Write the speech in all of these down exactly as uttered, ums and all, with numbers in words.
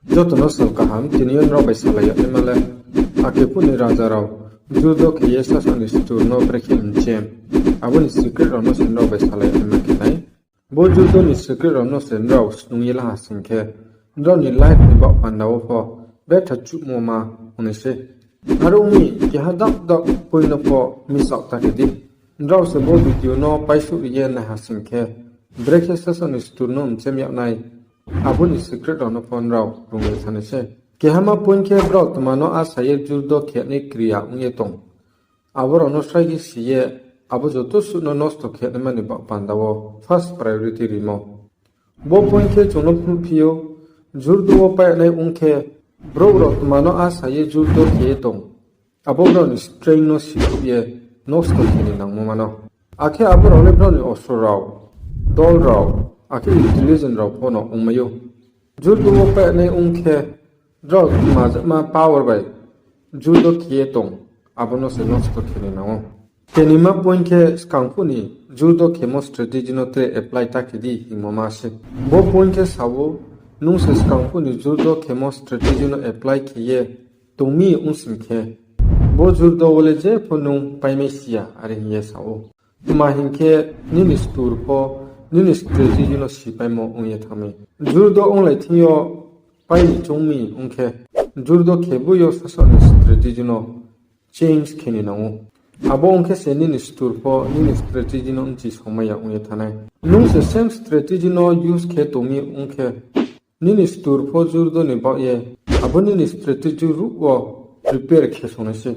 Joto no sal kaham, tini yo nrao bai salai yag naima le, akephuh ni raja rao judo khe ye sasaoh ni sutur no brekhe mchem, abo ni secret rao no se nrao bai salai yag naima khe nai. Bo judo ni secret rao no se nrao snung ye la ha sing khe, nrao ni life ni baoh panda wo pho betha chuhmo ma ong nai sei. Are ong mi, keha dak dak point no pho miss out ta khe di. Nrao se bo video no paisouh ri ye nai ha sing khe, brekhe sasaoh ni sutur no mchem yag nai, abo ni secret rao no pho nrao rung ye thanng nai sei. Kehama point khe brao tma no asa ye judo khe nai kriya ong ye tong, abo rao no srai khe si ye, abo joto suh no nosto khe naima ni baoh panda wo first priority rimo. Bo point khe chung no phnuhphi ou, judo wo pai yag nai ong khe, brouh rao tma no asa ye judo khe ye tong, abo brao ni strength no sikhouh ye nosto khe ni nangmo ma no. Akhe abo rao le brao ni ostro rao, dol rao, akhe intelligent rao pho no ongmai ou. Judo wo pai yag nai ong khe, brao tma jama power bai judo khe ye tong, abo no se nosto khe ni nang ou. Kenima point khe skang phuh ni judo khemo strategy no tre apply ta khe di hingmo ma se. Bo point khe sa ou, nung se skang phuh ni judo khemo strategy no apply khe ye tong mi ong sing khe, bo judo wo le jepho nung paimai si ya, are hing ye sa ou. Tma hing khe, nini sutur pho nini strategy no sipaimo ong ye thanng mi. Judo onglai thing yo pai ni choung mi ong khe, judo khe bo yo sasaoh ni strategy no change khe ni nang ou. Abo ong khe se nini sutur pho nini strategy no bchi somai ya ong ye thanng nai. Nung se same strategy no use khe tong mi ong khe, nini sutur pho judo ni baoh ye abo nini strategy ruh wo prepare khe song nai sei.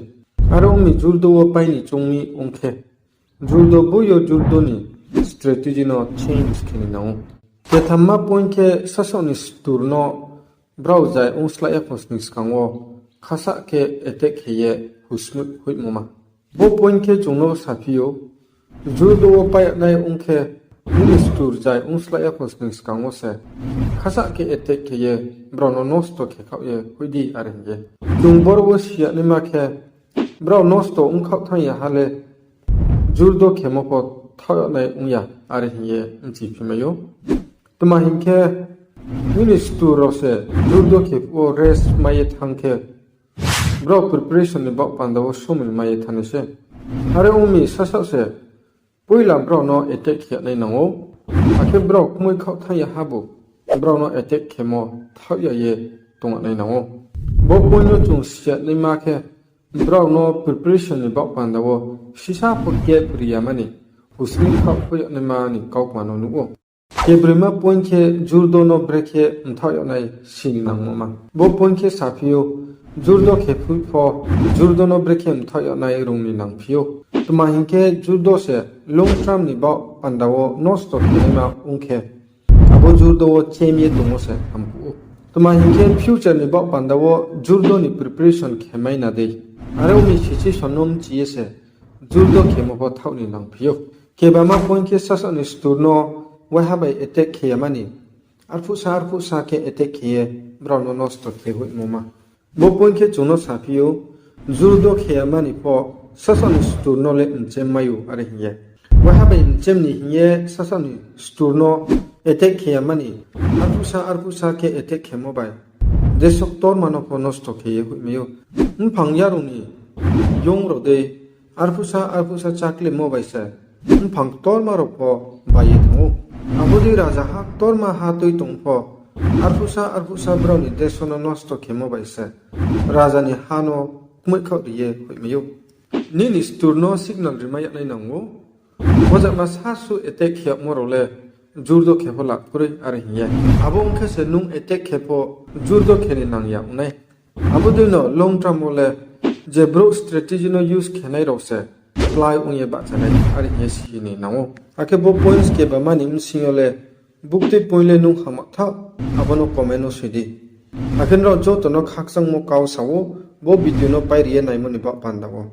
Are ong mi judo wo pai ni choung mi ong khe, judo bo yo judo ni strategy no change khe ni nang ou. Kethamma point khe sasaoh ni sutur no brao jai ongslái ya khosning skang wo khasah khe attack khe ye husmoi hoihmo ma. Bo point khe chung no saphi ou, judo wo pai yag nai ong khe, nini sutur jai ongslái ya khosning skang wo se khasah khe attack khe ye brao no nosto khe khaoh ye hoih di, are hing ye. Chung boro wo si yag naima khe, brao nosto ongkhaoh thanng ya ha le, judo khemo pho thaoh yag nai ong ya, are hing ye bchiphimai ou. Tma hing khe, nini sutur rao se judo khe phuh wo rest mai ye thanng khe, brao preparation ni baoh panda wo somoi mai ye thanng nai se. Are ong mi sasaoh se poila brao no attack khe yag nai nang ou, akhe brao kmoikhaoh thanng ya habo brao no attack khemo thaoh ya ye tong yag nai nang ou. Bo point no chung si yag naima khe, brao no preparation ni baoh panda wo sisa pho gap ri ya mani, husmoi khaoh hoih yag naima ni kaukma no nuh ou. Kebroima point khe judo no brekhe mthaoh yag nai si ni nangmo ma. Bo point khe saphi ou, judo khe phuh pho judo no brekhe mthaoh yag nai rung ni nangphi ou. Tma hing khe, judo se long term ni baoh panda wo nosto khe naima ong khe, abo judo wo chem ye tongmo se hamkuh ou. Tma hing khe, future ni baoh panda wo judo ni preparation khe mai na dei, are ong mi situation no bchi ye se judo khemo pho thaoh ni nangphi ou. Kebama point khe sasaoh ni sutur no waiha bai attack khe ya mani, arphuhsa arphuhsa khe attack khe ye brao no nosto khe hoihmo ma. Bo point khe chung no saphi ou, judo khe ya mani pho sasaoh ni sutur no le mchem mai ou, are hing ye. Waiha bai mchem ni hing ye sasaoh ni sutur no attack khe ya mani, arphuhsa arphuhsa khe attack khemo bai deso ktorma no pho nosto khe ye hoihmai ou. Mphang yarung ni yong rao dei arphuhsa arphuhsa cháklemo bai se mphang ktorma rao pho bai ye thanng ou. Abo dei rajaha ktorma ha tui tong pho, arphuhsa arphuhsa brao ni deso no nosto khemo bai se raja ni ha no kmoikhaoh ri ye hoihmai ou. Nini sutur no signal rimai yag nai nang ou. Bo jama sasuh attack khe yagmo rao le judo khe pho lap kroi, are hing ye. Abo ong khe se nung attack khe pho judo khe ni nang ya ong nai. Abo dei no long term wo le je brouh strategy no use khe nai rao se klái ong ye bahcha nai, are hing ye si ni nang ou. Akhe bo points kebama ni bsing yo le buktui point le nung hamma thaoh, abo no comment no soi di. Akhe nrao joto no khakchangmo kau sa ou, bo video no pairi ye naimo ni baoh panda wo.